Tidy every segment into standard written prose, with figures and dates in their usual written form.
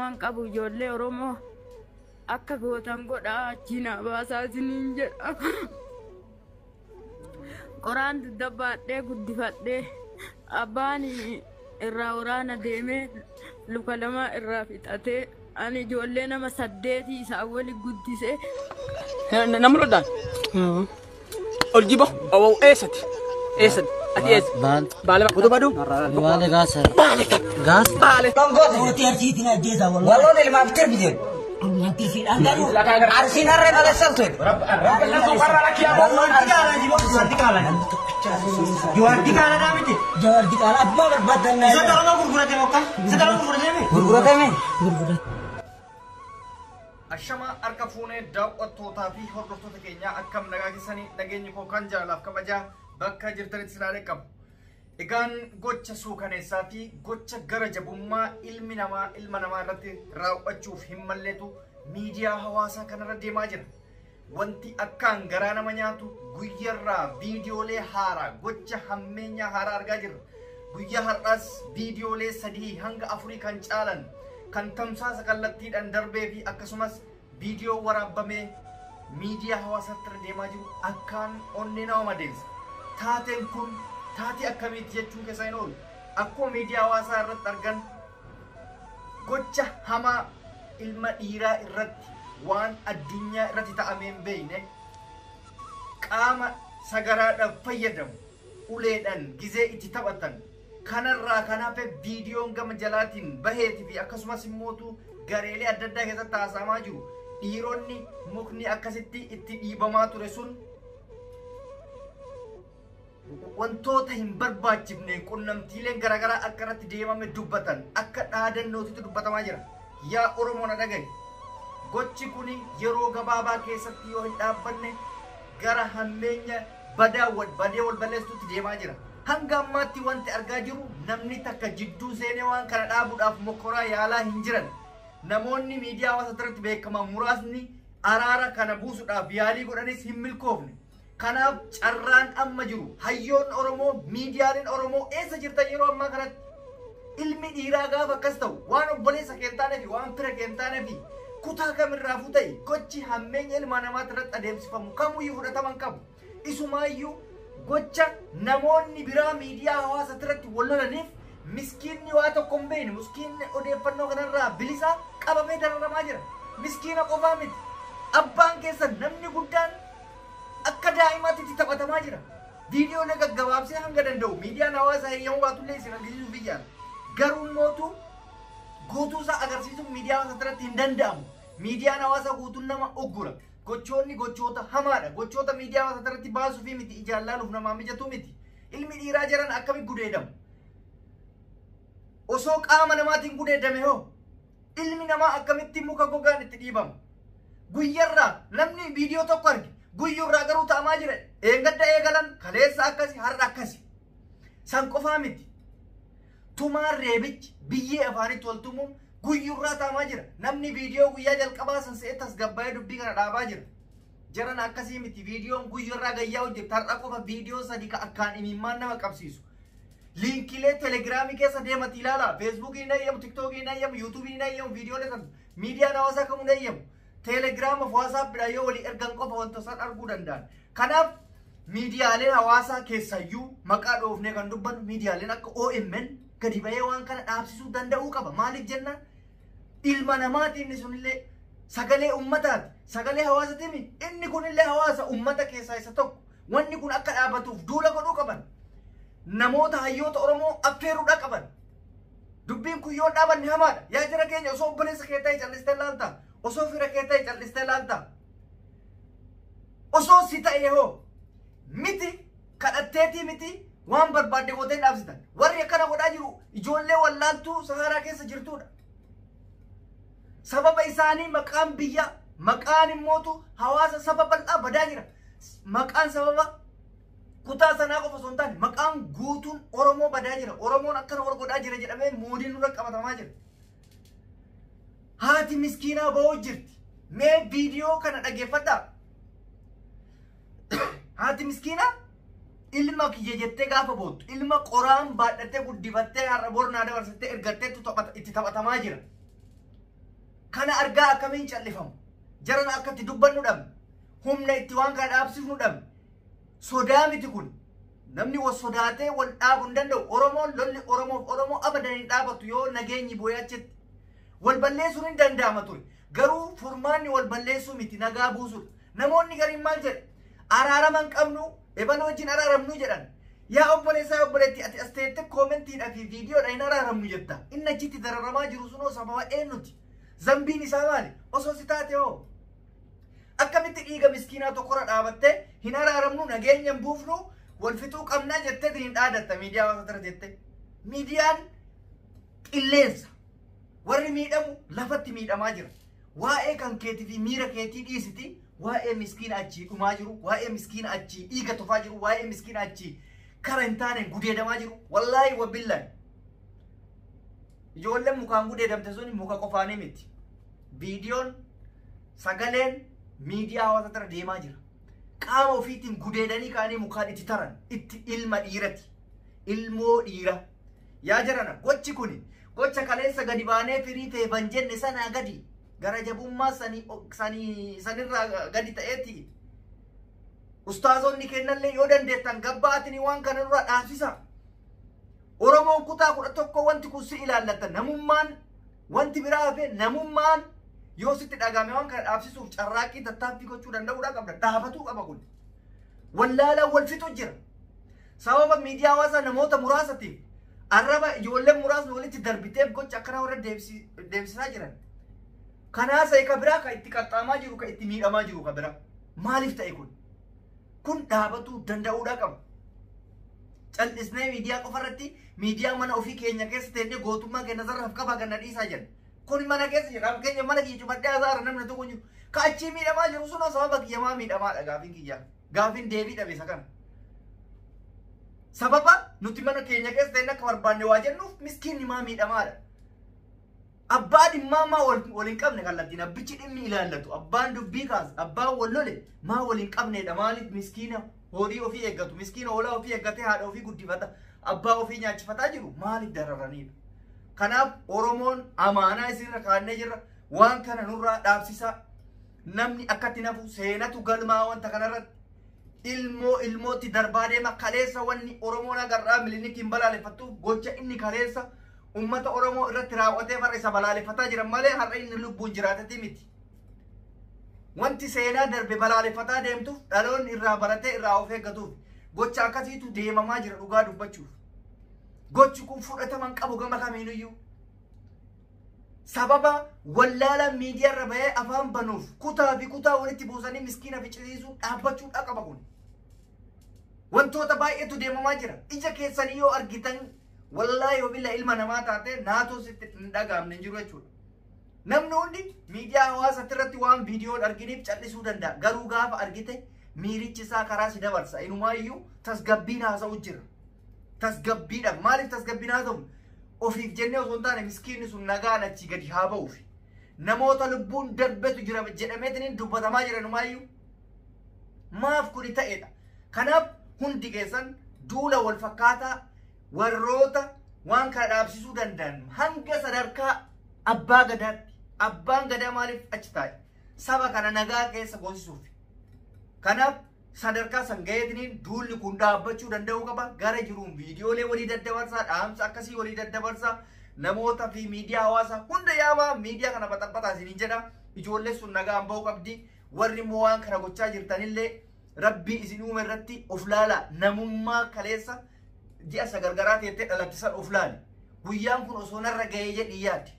Waan qabu ijoollee Oromoo akka gootan godhaa achii naa baasaa isiniin jedha. Qoraan dugda baadhee guddifadhee abbaan irraa waraana deemee luka lama irraa fixatee ani ijoollee nama 8 isaan wali guddisee. Nama lodhaan. Ol jibo. Eessatti? Eessatti? Ati eessa? Baal. Baale. Utubadu. Baale gaasa. Baale. Gaasa. Baale. Mootii Arsiitiin ajjeesaa wallahi. Walloon ilmaaf tirbi jedhu. Ilmaan tirfiidhaan garuu. Arsiin harree malee saltu jedhu. Walloon Jawaar Diqaalaadhaa miti. Jawaar Diqaalaa abbaa barbaadan naa. Isa Oromoo gurgurate mokkal. Isa Oromoo gurgurate mi? Gurguratame. Gurgurate. Ashama harka fuunee daawwattootaa fi hordoftoota keenyaa akkam nagaa keessanii nageenyi koo kan jaalalaaf kabajaa bakka jirtanitti isin haa qabu. Egaan gocha suukaneessaa fi gocha gara jabummaa ilmi namaa ilma namaa irratti raawwachuuf hin malleetu miidiyaa hawaasaa kanarra deemaa jira. Wanti akkaan garaa nama nyaatu guyyarraa viidiyoolee haaraa gocha hammeenyaa haaraa argaa jirra. Guyyaa har'aas viidiyoolee 3 hanga 4 kan caalan kan tamsaasa kallattiidhaan darbee fi akkasumas viidiyoo waraabamee miidiyaa hawaasaatti irra deemaa jiru akkaan onnee nama madeessa. Taateen kun taatee akkamiiti jechuun keessa hin oolu. Akkuma miidiyaa hawaasaa irratti argan gocha hamaa ilma dhiiraa irratti waan addunyaa irratti ta'amee hin beekne qaama sagaraadhaaf fayyadamu uleedhaan gizee itti taphatan kanarraa kan hafe viidiyoon gama jalaatiin baheetii fi akkasumas immootu gareelee adda addaa keessatti haasa'amaa jiru. Dhiironni mukni akkasitti itti dhiibamaa ture sun wantoota hin barbaachifne qunnamtiileen garaagaraa akka irratti deemame dubbatan akka dhaadannootitti dubbatamaa jira. Yaa Oromoo na dhagahi. Gochi kun yeroo gabaabaa keessatti yoo hin dhaabbanne gara hammeenya badaa badee wal balleessuutti deemaa jira. Hanga ammaatti wanti argaa jiru namni takka jidduu seenee waan kana dhaabuudhaaf mokoraa yaalaa hin jiran. Namoonni miidiyaa hawaasaa irratti beekaman muraasni araara kana buusuudhaaf yaalii godhanis hin milkoofne. Kanaaf carraan amma jiru hayyoon Oromoo miidiyaaleen Oromoo eessa jirtan yeroo ammaa kanatti? Ilmi dhiiraa gaafa akkas ta'u waan obboleessa kee hin taanee fi waan fira kee hin taanee fi kutaa kamirraafuu ta'e gochi hammeenya ilma namaatti irratti adeemsifamu kamuyyuu fudhatama hin qabu. Isumaayyuu gocha namoonni biraa miidiyaa hawaasaa irratti wal lolaniif miskiinni waa tokko hin beekne miskiinni odeeffannoo kanarraa bilisa qabamee dararamaa jira. Miskiina qofaa miti. Abbaan keessan namni guddaan akka daa'imaatti itti taphatamaa jira. Viidiyoolee gaggabaabsee hanga danda'u miidiyaan hawaasaa heeyyamuu baatullee isin argisiisuuf iyyaala. Garuu mootu guutuu isaa agarsiisuuf miidiyaa hawaasaa irratti hin danda'amu. Miidiyaan hawaasaa guutuun nama uggura. Gochoonni gochoota hamaadha. Gochoota miidiyaa hawaasaa irratti baasuu fi miti ijaan laaluuf namaa mijatu miti. Ilmi dhiiraa jiran akkamitti gudeedamu? Osoo qaama namaatiin gudeedame hoo? Ilmi namaa akkamitti muka gogaan itti dhiibama? Guyyarraa namni viidiyoo tokko arge guyyurraa garuu ta'amaa jira. Eengadda eegalan kaleessa akkasi har'a akkasi. San qofaa miti. Tumaan reebichi biyyee afaanitti wal tumuun guyyurraa ta'amaa jira. Namni viidiyoo guyyaa jalqabaa san se'ee tasgabbaa'ee dubbii kana dhaabaa jira. Jaran akkasii miti. Viidiyoon guyyurraa gayyaa hojjeta. Har'a qofa viidiyoo 3 ka akkaan imimmaan nama qabsiisu. Liinkilee telegiraamii keessa deemati ilaala. Feesbuukii hin eeyyamu, tiktookii hin eeyyamu, yuutuubii hin eeyyamu, viidiyoolee san miidiyaan hawaasaa kamuu hin eeyyamu. Telegiraama fi waasaappiidhaan yoo walii ergan qofa wanta isaan arguu danda'an. Kanaaf miidiyaaleen hawaasaa keessayyuu maqaa dhoofnee kan dubbannu miidiyaaleen akka OMN gadi bahee waan kana dhaabsisuu danda'uu qaba. Maaliif jennaan ilma namaati inni sunillee sagalee uummataati. Sagalee hawaasaati inni kunillee hawaasa uummata keessaa isa tokko. Wanni kun akka dhaabatuuf duula godhuu qaban. Namoota hayyoota Oromoo affeeruudhaa qaban. Dubbiin kun yoo dhaabanne hamaadha. Yaa jara keenya osoo obboleessa kee ta'e callistee laalta. Osoo fira kee ta'e callistee laalta. Osoo si ta'e hoo miti kadhatteetii miti waan barbaadde gootee dhaabsitan. Warri akkana godhaa jiru ijoollee wallaaltuu Saharaa keessa jirtudha. Sababa isaanii maqaan biyya maqaan immootu hawaasa saba bal'aa badaa jira. Maqaan sababa kutaa sanaa qofa osoo hin taane maqaan guutuun Oromoo badaa jira. Oromoon akkana wal godhaa jira jedhamee muudiin nurra qabatamaa jira. Haati miskiinaa ba'oo jirti. Mee viidiyoo kana dhaggeeffadhaa. Haati miskiinaa ilma kiyya jettee gaafa boottu ilma qoraan baadhattee guddifattee har'a bornaa dabarsattee ergatteetu itti taphatamaa jira. Kana argaa akkamiin callifamu? Jaran akkatti dubbannu dhabne. Humna itti waan kana dhaabsifnu dhabne. Sodaa miti kun. Namni wal sodaatee wal dhaabuu hin danda'u. Oromoon lolli Oromoof Oromoo abadan hin dhaabatu yoo nageenyi bu'ee achitti. Wal balleessuun hin danda'ama ture. Garuu furmaanni wal balleessuu miti nagaa buusuudha. Namoonni gariin maal jedhe? Araarama hin qabnu, ebala wajjin araaramnu jedhan. Yaa obboleessaa obboleetti ati as teettee koomentiidhaa fi viidiyoodhaan hin araaramnu jetta. Inni achitti dararamaa jiru sunoo sababa eenyuti? Zambiin isaa maali? Osoo si taate hoo? Akkamitti dhiiga miskiinaa tokkorra dhaabattee hin araaramnu nageenya hin buufnu wal fixuu qabnaa jettee hin dhaadatta miidiyaa hawaasaa irra jettee. Miidiyaan qilleensa. Warri miidhamu lafatti miidhamaa jira. Waa'ee kan keetii fi miira keetii dhiisiti. Waa'ee miskiina achii dhumaa jiru, waa'ee miskiina achii dhiiga tufaa jiru, waa'ee miskiina achii kara hin taane gudeedamaa jiru. Wallaahi wabillaahi. Ijoolleen mukaan gudeedamte sun muka qofaanii miti. Viidiyoon sagaleen miidiyaa hawaasaa irra deemaa jira. Qaama ofiitiin gudeedanii kaanii mukaan itti taran itti ilma dhiirati. Ilmoo dhiira. Yaa jarana gochi kuni gocha kaleessa gadi baanee firii feefan jenne sanaa gadi gara jabummaa sanirraa gadi ta'eeti. Ustaazonni kennallee yoo dandeettan gabbaatiin waan kana dura dhaabsisa. Oromoon kutaa 11 wanti kun si ilaallata. Namummaan wanti biraa hafe namummaan yoo sitti dhagame waan kana dhaabsisuuf carraaqqii tattaaffii gochuu danda'uudha qabda. Dhaabatuu qaba kun. Wallaalaan wal fixu jira. Sababa miidiyaa hawaasaa namoota muraasatiif arraba ijoolleen muraasni walitti darbiteef gocha akkanaa warra deemsisaa jiran. Kanaas ka biraa ka itti qaxxaamaa jiru ka itti miidhamaa jiru ka biraa. Maaliif ta'e kun? Kun dhaabatuu danda'uudha qaba. Callisnee miidiyaa qofa irratti miidiyaa mana ofii keenya keessa teennee gootummaa keenya sararaaf qabaa kan dhiisaa jiran. Kun mana keessa jira. Keenya mana kiyya cufadhee hasaara namni tokko jiru. Ka achii miidhamaa jiru sun sababa kiyyamaa miidhamaadha gaafiin kiyyaa. Gaafiin deebii dhabe isa kana. Sababa nuti mana keenya keessa teennee akka barbaanne waa jennuuf miskiinni maa miidhamaadha. Abbaa dhimmaa maa wal hin qabne kallattiin abbichi dhimmi ilaallatu abbaan dubbii kaasa abbaan wal lole maa wal hin qabneedha. Maaliif miskiina horii ofii eeggatu miskiina hoolaa ofii eeggatee haadha ofii guddifata abbaa ofii nyaachifataa jiru maaliif dararaniidha. Kanaaf Oromoon amaanaa isinirra kaannee jirra waan kana nurraa dhaabsisaa. Namni akkatti nafu seenatu galmaa wanta kanarratti ilmoo ilmootti darbaa deema. Kaleessa wanni Oromoon agarraa Minilikiin balaaleffattuuf gocha inni kaleessa ummata Oromoo irratti raawwatee farra isa balaaleffataa jiran malee har'a inni lubbuun jiraatati miti. Wanti seenaa darbe balaaleffataa deemtuuf dhaloonni irraa baratee irraa of eeggatuuf gocha akkasiitu deemamaa jira dhugaa dubbachuuf. Gochi kun fudhataman qabu gama kamiinuyyuu. Sababa wallaala miidiyaa irra bahee afaan banuuf kutaa fi kutaa walitti buusanii miskiina ficcisiisuu dhaabbachuudha qaba kun. Wantoota baay'eetu deemamaa jira. Ija keessanii yoo argitan wallaahi wabilla ilma namaa taate naatoo sitti hin dhaga'amne hin jiru jechuudha. Namni hundi miidiyaa hawaasaa irratti waan viidiyoon arginiif callisuu danda'a. Garuu gaafa argite miirichi isaa karaa si dabarsa. Inumaayyuu tasgabbiin haasa'u jira. Tasgabbiidhaaf maaliif tasgabbiin haasa'u? Ofiif jennee osoo hin taane miskiinni sun nagaan achii gadi haa ba'uuf. Namoota lubbuun darbetu jira jedhameetiin dubbatamaa jira inumaayyuu. Maaf kuni ta'edha. Kanaaf hundi keessan duula wal fakkaataa warroota waan kana dhaabsisuu danda'an hanga sadarkaa abbaa gadaatti. Abbaan gadaa maaliif achi taa'e? Saba kana nagaa keessa goosisuuf. Kanaaf sadarkaa san gaheetiniin duulli kun dhaabbachuu danda'uu qaba. Gara jiruun viidiyoolee walii daddabarsaa, dhaamsa akkasii walii daddabarsaa, namoota fi miidiyaa hawaasaa hunda yaamaa miidiyaa kana baxaxataa isiniin jedha. Ijoollee sun nagaan ba'uu qabdi. Warri immoo waan kana gochaa jirtanillee rabbii isin uume irratti of laalaa. Namummaa kaleessa ji'a sagargaraa teettee dhalattisan of laali. Guyyaan kun osoo narra ga'ee jedhii yaadi.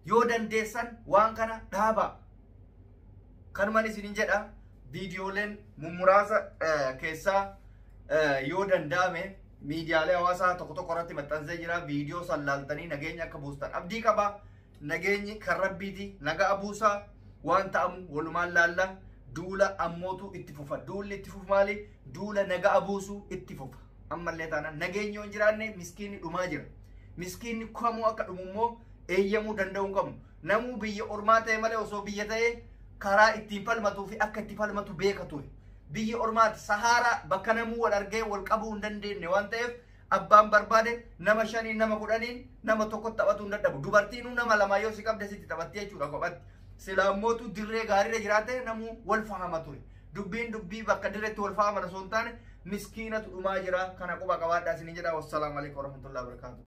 Yoo dandeessan waan kana dhaabaa. Kanumaan isiniin jedha. Viidiyooleen mummuraasa keessaa yoo danda'ame miidiyaalee hawaasaa tokko tokko irratti maxxansee jira. Viidiyoo san laaltanii nageenya akka buustan abdii qaba. Nageenyi kan rabbiiti. Nagaa buusaa waan ta'amu walumaan laalla. Duula ammootu itti fufa. Duulli itti fufu maali? Duula nagaa buusuu itti fufa. Ammallee taanaan nageenyi yoo hin jiraanne miskiinni dhumaa jira. Miskiinni kamuu akka dhumu immoo eeyyamuu danda'uu hin qabnu. Namuu biyya ormaa ta'e malee osoo biyya ta'e karaa ittiin falmatuu fi akka itti falmatu beeka ture. Biyya ormaati Sahaaraa bakka namuu wal argee wal qabuu hin dandeenye waan ta'eef Abbaan barbaade nama shaniin, nama 10n, nama tokko taphatu hin dadhabu. Dubartiinuu nama lama yoo si qabde sitti taphatti jechuudha kophatti. Silaammootu dirree gaariirra jiraate namuu wal fahama ture. Dubbiin dubbii bakka dirreetti wal fahaman osoo hin taane miskiinatu dhumaa jira. Kana quba qabaadhaa isiniin jedha. Wassalaamu alaikum warahmatullahi wabarakatuh.